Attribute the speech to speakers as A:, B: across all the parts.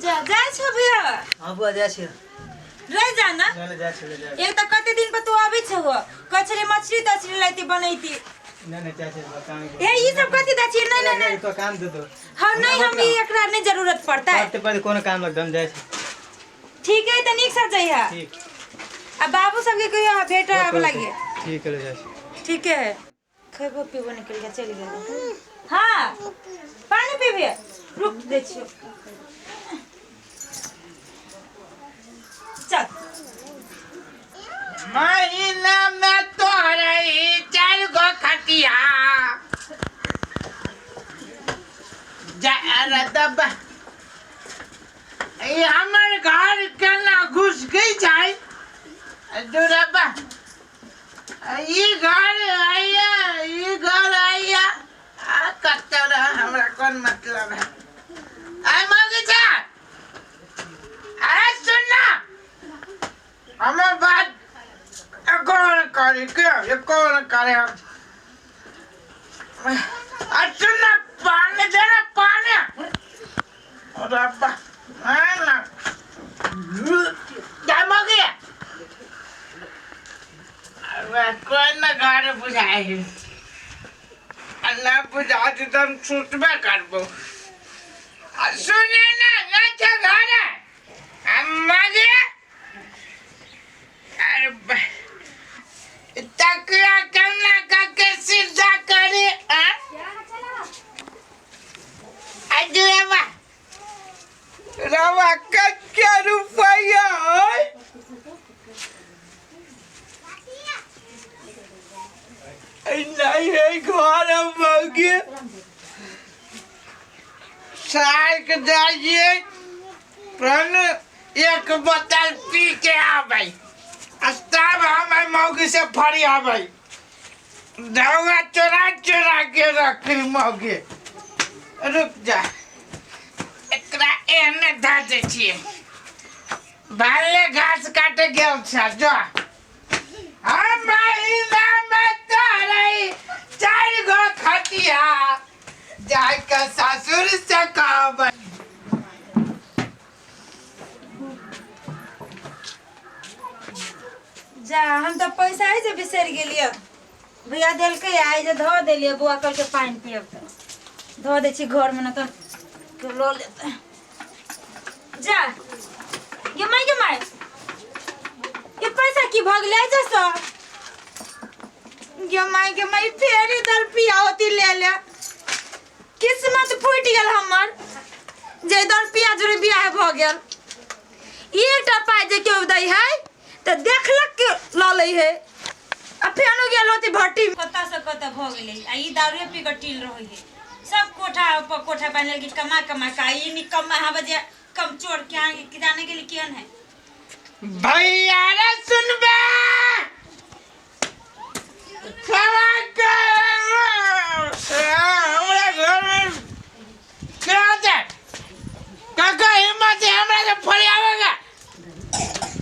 A: जा जाइ छौ भैया।
B: हाँ बुआ, जाइ छियै।
A: रहि जा ना।
B: नहि नहि, जाइ छियै, जाइ।
A: एक तऽ कते दिन पर तू आबै छौ, कहै छली मछली तछली लैती बनैती।
B: नहि नहि, जाइ छियै काम।
A: ए, ई सब कथी दै छियै? नहि नहि नहि।
B: तो काम दे दो।
A: हाँ, नहीं, हम ई एकरा नहीं जरूरत पड़ता है।
B: पढ़ते पढ़ते कोनो काम लगतै, हम जाइ छी।
A: ठीक है, तऽ नीक से जइहा।
B: ठीक।
A: आ बाबू सबके कहियो भेट आबऽ लागिए।
B: ठीक है, जाइ छी।
A: ठीक है, खेबो पीबो निकल के चलि गेल। हाँ, पानी पीबे? रुक, दै छियौ, चल।
C: महीना में तोहरे ई चारि गो खटिया जा। अरे दबा, ई हमर घर केना घुस गई छै? दूरबा, ई घर आइया, ई घर आइया। आ कतऽ रह, हमरा कोन मतलब है? आय मौगी छै, अरे सुन ना हमर बात। कौन करे के, कौन करे हम? आ सुन ना, पानी दे ना, पानी। अरे बा, ना जा मौगी। अरे कोन ना घर बुझाइ है, ना बुझा दे तऽ हम छूटबे करबो। आ सुने ना, ना छै घर अम्मा जी। अरे तकिया केना कके सीधा करी? आ अजूबा रवा, कच्चा रुपया है। नहीं है घर मौगी साल के जाइए, प्रण एक बोतल पी के आबै, आ तब हम मौगी से फरी आबै। दौआ चोरा चोरा के रखी मौगी। रुक जा, एकरा एहने धऽ दै छियै। भाले घास काटे गेल छ जो। हम महीना में तोरे चारि गो खटिया जाय के ससुर से कहबै।
A: जा, हम तऽ पैसा है जे बिसरि गेलियै। भैया देलकै, आइ जे धऽ देलियै। बौआ कहलकै पानि पियब, तऽ धऽ दै छी घरमे, ने तऽ केओ लऽ लेतै। जा गे माय, गे माय, ये पैसा की भऽ गेलै जैसे? गे माय, गे माय, फेर इधर पिया होती ले ले। किस्मत फूटि गेल हमर जे इधर पिया जोड़े बियाह भऽ गेल। एकटा पाइ जे केओ दै है तऽ देखलक के लऽ लै है, आ फेनो गेल होती भट्टी। कतऽ से कतऽ भऽ गेलै? आ ई दारुए पी कऽ टील रहै है। सब कोठा पर कोठा बना लेलकै कमा कमा के। आ ई निकम्मा हवा जे कम चोर के आगे के जाने गेली केहन है।
C: भैया रे, सुनबे साला के हमरा घर में क्या छै? काका हिम्मत है हमरा से फरियावेगा?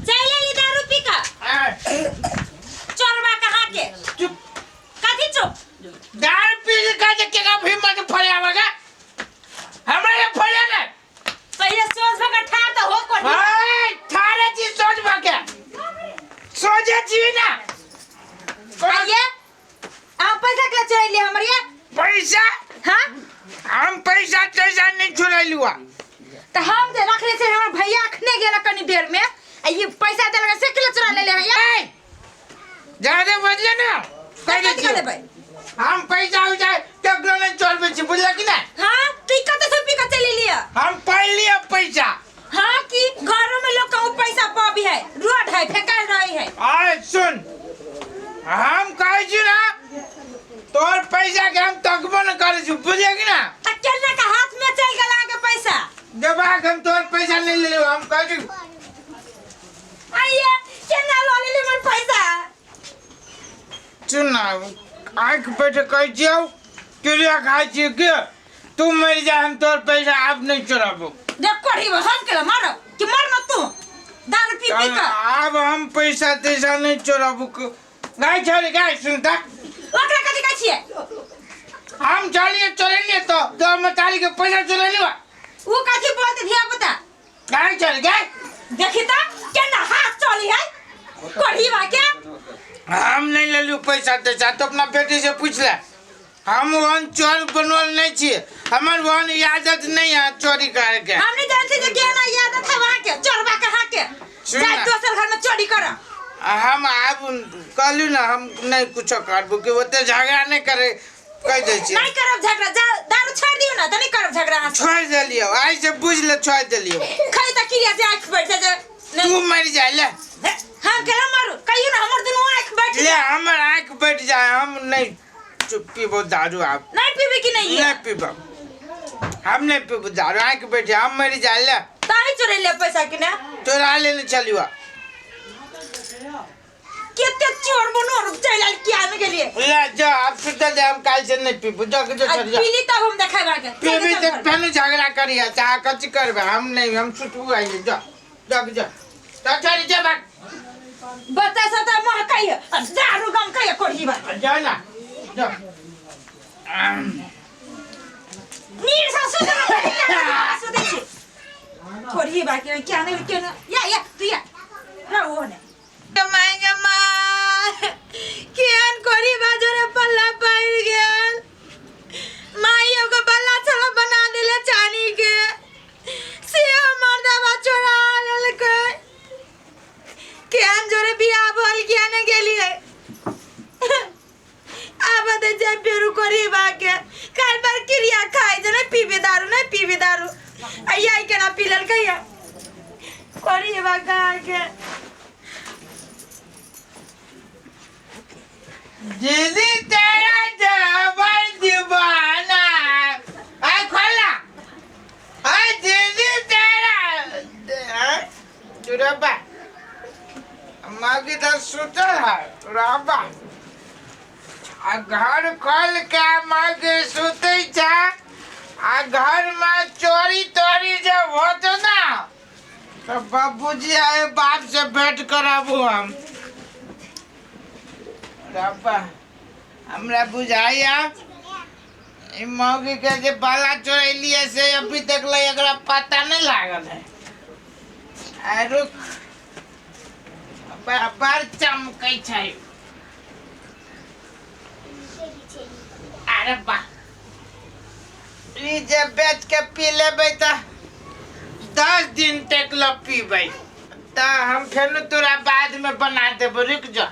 A: चल ले दारू पी कऽ चोरबा कहाँ के।
C: चुप।
A: कथी चुप?
C: दारू पी के का के का हिम्मत फरियावेगा हमरा से फरिया ना?
A: पहिले सोच भऽ कऽ ठाढ़ तऽ हो कोठी।
C: हाय, ठारे छी सोच भके, सोचे छी ना।
A: आइए, अहाँ पैसा के चोरेलियै हमर ये?
C: पैसा?
A: हाँ।
C: हम पैसा तैसा नहीं चुरैलू।
A: तऽ हम जे रखने छै, हमर भैया अखने गेल कनी देर में, आ ई पैसा देलक से के चोरा लेले है ये?
C: ज्यादा बजले ना, कह दै
A: कथी
C: छियौ।
A: लेबै?
C: हम पैसा उसा केकरो नहीं चोरबै छी, बुझल कि ना?
A: हाँ, तो ई कतऽ से पी के चलि एलियै?
C: हम पाइलियै पैसा।
A: हाँ, कि घरों में लोग कहूँ पैसा पाबी है, रोड है, फेंकायल रही है।
C: आय सुन, हम कहै छी ना, तोहर पैसा के हम तकबो न करै छी, बुझले कि ना?
A: तऽ केना के हाथ में चलि गेल अहाँके पैसा?
C: देबाक, हम तोहर पैसा नहीं लेलियौ, हम कहै छी।
A: आइए, केना लऽ लेली हमर पैसा?
C: सुन ना, आँखि बैठ कहै छियौ, क्रिया खाइ छियै के तू मरि जा, हम तोहर पैसा आब नहीं चोराबो।
A: देख कोढ़ी, हम केला मारो कि मर न तू दारू पी पी के।
C: आब हम पैसा तैसा नहीं चोराबो। गाय छोड़ी, गाय सुनता।
A: ओकरा कथी कहै छियै?
C: हम चलिए चोरेलिए तो हम ताली के पैसा चोरेलियो।
A: उ कथी बोलते धिया पुता?
C: काहे चल गए?
A: देखी त केना हाथ चली है कोढ़ी बा के।
C: हम नहीं लेलू पैसा तैसा, तो अपना बेटी से पूछ ले। हम वहन चोर बनवल नहीं छियै, हमर वहन आदत नहीं है चोरी करके।
A: हम नहीं जानते जे केना आदत है वहाँ के चोरबा के हाथ के
C: सुन
A: जाय
C: ना।
A: दोसर घर में चोरी कर।
C: हम आब कहलू ना हम नहीं कुछो करबो कि ओते झगड़ा नहीं करे कह दै छियै।
A: नहीं करब झगड़ा, जा दारू छोड़ दियो ना त नहीं करब झगड़ा अहाँ से।
C: छोड़ देलियो, आइ से बुझ ले छोड़ देलियो।
A: खै त क्रिया से आँख बैठ जाय जे
C: तू मर जाय ले।
A: हम केना मारू कहियो ना, हमर दुनू आँख बैठ
C: ले
A: जाय।
C: हमर आँख बैठ जाय, हम नहीं चुप पीबो दारू आब।
A: नहीं पीबी कि नहीं?
C: नहीं पीबो, हम नहीं पीबो दारू, आँख बैठ जाय, हम मर जाय ले।
A: ताही चोरे ले पैसा कि ना?
C: तोरा लेने चलियो।
A: केते चोर बनोर चल आयल किया में गेलिए।
C: ले जा अब सुतल दे, हम काल से नहीं पीबो, जा के
A: आ
C: चल जा।
A: पीली तब हम देखाय बाके।
C: पीबी त फेनु झगड़ा करिया, चाहे कथी करबे, हम नहीं, हम सुतबू आइए, जा जा जा जा चल जा भाग।
A: बच्चा सब त महकै है आ दारू गमकै है कोढ़ी बा।
C: जा ना जा।
A: नीर से सुतल सुतै छी कोढ़ी बा के क्या नहीं केना या या तू या रहो ने my गे my, केहन कोढ़ी बा जोरे पल्ला पड़ि गेल। माई एगो बल्ला छला बना देले चानी के, से मर्दबा चोरा लेलकै। केहन जोरे बियाह भल किया ने गेलियै। आब तऽ जाय फेरू कोढ़ी बा के काल्हि पर क्रिया खाइ जे नहीं पीबे दारू, नहीं पीबे दारू, आ आई केना पी लेलकै या कोढ़ी बा के।
C: दीदी तेरा जबर दीवाना आय खोला आय दीदी तेरा रब्बा मगी तो सुतल है रब्बा आ घर खोल के मगी सुतै छै आ घर में चोरी तोरी जे होत ना तो बाबूजी आए बाप से भेंट कराबू हम। रब्बा हमरा बुझाइया ई मौगी के जे बाला चोरेलिए से अभी तक ले एकरा पता नहीं लागल है। आ रुक बड़ चमकै छै। अरे बा ई जे बेच के पी लेबै तऽ 10 दिन तक ल पीबै तऽ हम फेर तोरा बाद में बना देबो, रुक जा।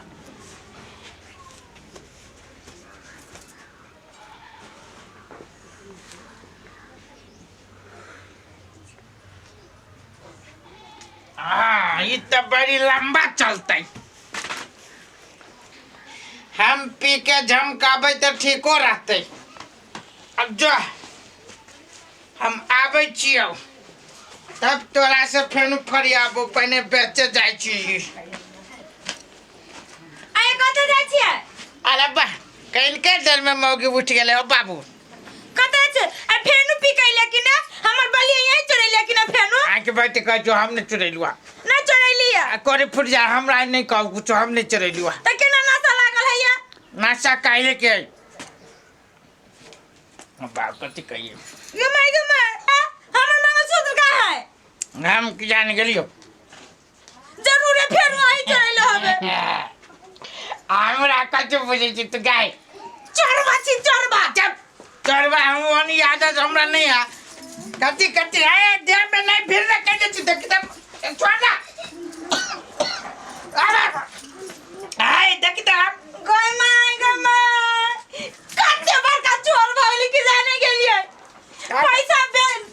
C: हाँ ई तऽ बड़ी लंबा चलतै, हम पी के झमकाबै तऽ ठीको रहतै। अब जो हम आबै छियौ तब तोरा से फेर फरियाबो, पहिने बेचे जाइ छी।
A: आइ कतऽ जाइ छियै?
C: अरे वाह कनिके देर में मौगी उठ गेलै हो बाबू।
A: कतऽ छै? आ फेनु पी कैले कि ना? हमर बलिया यही चोरैले कि ना फेनु?
C: आँखि बैठ कहै छौ हम नहीं चोरेलुआ।
A: ना चोरैली
C: आ करे फुट जा, हमरा नहीं कहू कुछो, हम नहीं चोरेलुआ।
A: त केना नशा लागल है या?
C: नशा काहे के है? बाप कथी कहिए।
A: गे माय गे my, हमर मंगलसूत्र का है?
C: हम की जान गेलियो।
A: जरूरे फेनु आही चोरैले होबे।
C: हमरा कथी बुझै छी तू गाय?
A: चोरबा छी चोरबा।
C: चुप चोरबा, हम ओनी आदत हमरा नहीं है। कथी कथी है देह में नहीं फिर ना कह छी देख त छोड़ ना। अरे आय देख त
A: गय my गय my, कते बड़का चोर भइली कि जाने गेलियै। पैसा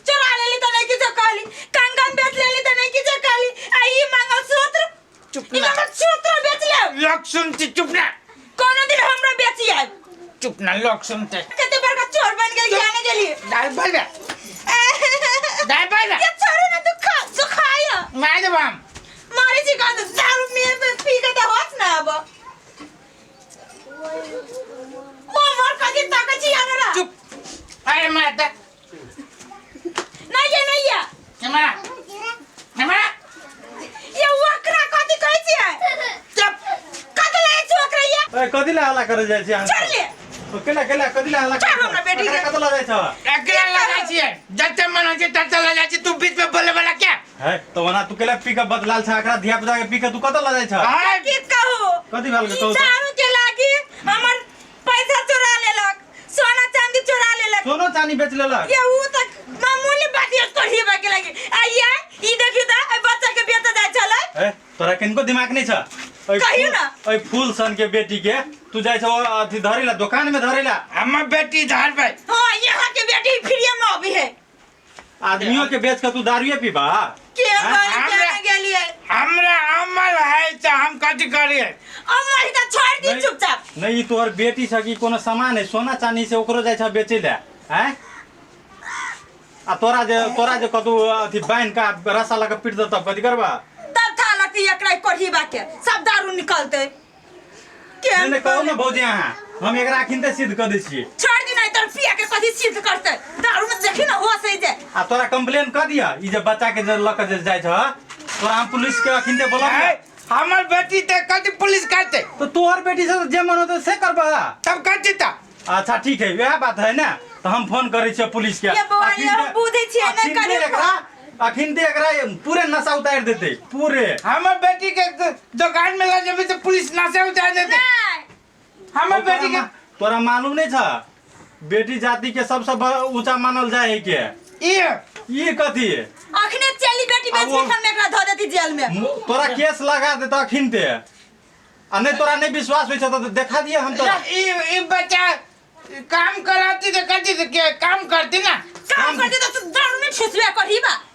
A: चोरा लेली त नहीं किछो कहली, कंगन बेच लेली त नहीं किछो कहली, आ ई मंगलसूत्र
C: चुप
A: ई
C: ना।
A: मंगलसूत्र बेच ले।
C: लोग सुनते चुप ना।
A: कोनो दिन हमरा बेची आब।
C: चुप ना लोग सुनते।
A: कते बड़का चोर बन गेल जाने गेलियै।
C: दाल बोल बे, दाल बोल बे।
A: ये छोड़ो ना तू खा सुखाय
C: मार देब हम।
A: मारे छी का दारू में पी के त होत ना अब। ओ मर कथी ताकै छी हमरा?
C: चुप। अरे मार दे।
A: नहीं ये नहीं ये
C: मारा मारा
A: ये ओकरा कथी कहै छियै?
C: चुप।
A: कथी लै छी ओकरा ये?
B: ए कथी ला हल्ला करे जाइ छी अहाँ?
A: छोड़ ले।
B: ओ केना केना कथी ला हल्ला
A: छोड़ हमरा बेटी के।
B: कथी ला जाइ छ?
C: एकरा लगा छियै जते मन होइ छै तते लगा छियै, तू बीच में बोले वाला क्या?
B: है तो ओना तू केला पी के बदलाल छ एकरा धिया पुता के पी के तू कतऽ लऽ जाइ छ?
C: आय,
A: की कहू?
B: कथी भेल
A: ई
B: कहू तऽ?
A: दारू के लागी हमर पैसा चोरा लेलक, सोना चांदी चोरा लेलक।
B: सोनो चानी बेच लेलक?
A: ये ऊ तक मामूली बात ये करिए के लागी आ ये ई देखियो त ए बच्चा के बेच जाय छलै।
B: ए तोरा किनको दिमाग नहीं छ?
A: कहियो ना।
B: ओइ फूल सन के बेटी के तू जाइ छ अथी धरेला दुकान में धरेला।
C: हमर बेटी धरबै।
A: हां, यहाँ के बेटी फ्री में अभी है।
B: आदमियों के बेच के तू दारुए पीबा?
A: के
B: हाँ?
A: गई
C: हमरा-
A: के गेलिए?
C: हमरा अमल है तऽ हम कथी करियै?
A: अम्मा ही त छोड़ दी
B: नहीं।
A: चुपचाप।
B: नहीं, ई तोहर बेटी छ कि कोनो सामान है? सोना चांदी से ओकरो जाइ छ बेचै ले हैं? आ तोरा जे कतौ अथी बान्हि के रस्सा लऽ के पीट देतौ तब कथी करबा?
A: तब था लगती एकरा कोढ़ी के सब दारू निकलते के।
B: नहीं नहीं, कहू ने भौजी अहाँ, हम एकरा अखिनते सिद्ध कऽ दै छियै।
A: छोड़ दी, नहीं तर पिया के कथी सिद्ध करते? दारू में देखी ना होश है जे।
B: आ तोरा कंप्लेन कऽ दिअ ई जे बच्चा के जे लऽ के जे जाइ छ, तोरा हम पुलिस के अखिनते बोलब।
C: आय, हमर बेटी तऽ कथी पुलिस करतै?
B: तो तोहर बेटी से जे मन होतै से करबा।
C: तब कथी तऽ?
B: अच्छा ठीक है, वएह बात है ने, तऽ हम फोन करै छियै पुलिस के।
A: ये बौआ, ये हम बुझै छियै, नहि
B: अखिनते
A: करियौ।
B: एकरा अखिनते एकरा पूरे नशा उतारि देतै पूरे।
C: हमर बेटी के दोकान में लऽ जेबै तऽ पुलिस नशा उतार देतै?
A: नहीं।
C: हमर बेटी के
B: तोरा मालूम नहीं छ, बेटी जाति के सबसे ऊंचा मानल जाय है के।
C: ई
B: ई कथी?
A: अखने चली बेटी बेच के हम एकरा धऽ देती जेल में।
B: तोरा केस लगा देता अखिनते, आ नहीं तोरा नहीं विश्वास होइ छ तऽ देखा दिए हम तोरा।
C: ई ई बच्चा काम कराती तऽ कथी के काम करती ना?
A: काम करती तो तू दारू में ठेसुआ करही बा।